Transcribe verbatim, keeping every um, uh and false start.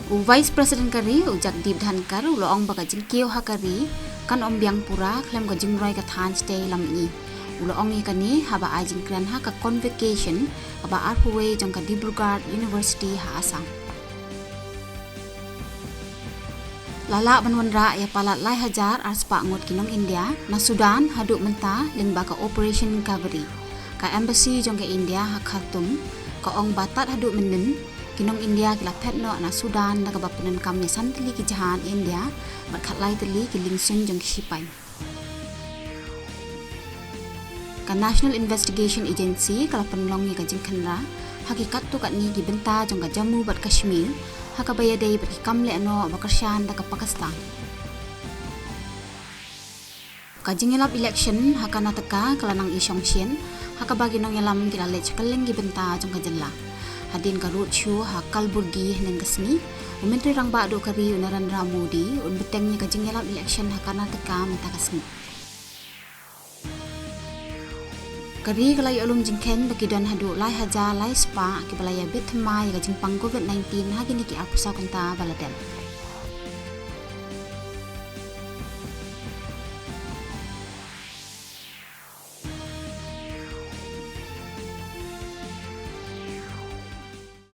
U Vice President ka ri, u Jagdeep Dhankhar, u la ong ba ka jingkiew ha ka ri kan ym biang pura khlem ka jingroi ka thain shatei lam mihngi. U la ong ïa kane haba ai jingkren ha ka convocation kaba arphew wei jong ka Dibrugarh University ha Assam. La lah ban wanrah ïa palat lai hajar arspah ngut ki nong India na Sudan haduh mynta lyngba ka Operation Kaveri. Ka embassy jong ka India ha Khartoum ka ong ba tad haduh mynnin ki nong India ki la phet noh na Sudan da kaba pyndonkam ïa san tylli ki jahaj India bad khatlai tylli ki liengsuiñ jong ki shipai. Ka National Investigation Agency ka la pynlong ïa ka jingkhynra ha ki katto katne ki bynta jong ka Jammu bad Kashmir ha kaba ïadei bad ki kam lehnoh ba kyrshan da ka Pakistan. Ka jingïalap election ha Karnataka ka la nang i shongshit ha kaba ki nongïalam ki la leit sha kylleng ki bynta jong ka jylla. Hadien ka roadshow ha Kalaburagi hynnin ka sngi, u Myntri Rangbah Duh ka ri u Narendra Modi un bteng ïa ka jingïalap election ha Karnataka mynta ka sngi. Ka ri ka la ïoh lum jingkheiñ ba ki don haduh lai hajar lai spah kiba la ïabit thymmai ïa ka jingpang COVID nineteen ha kine ki arphew saw kynta ba la dep.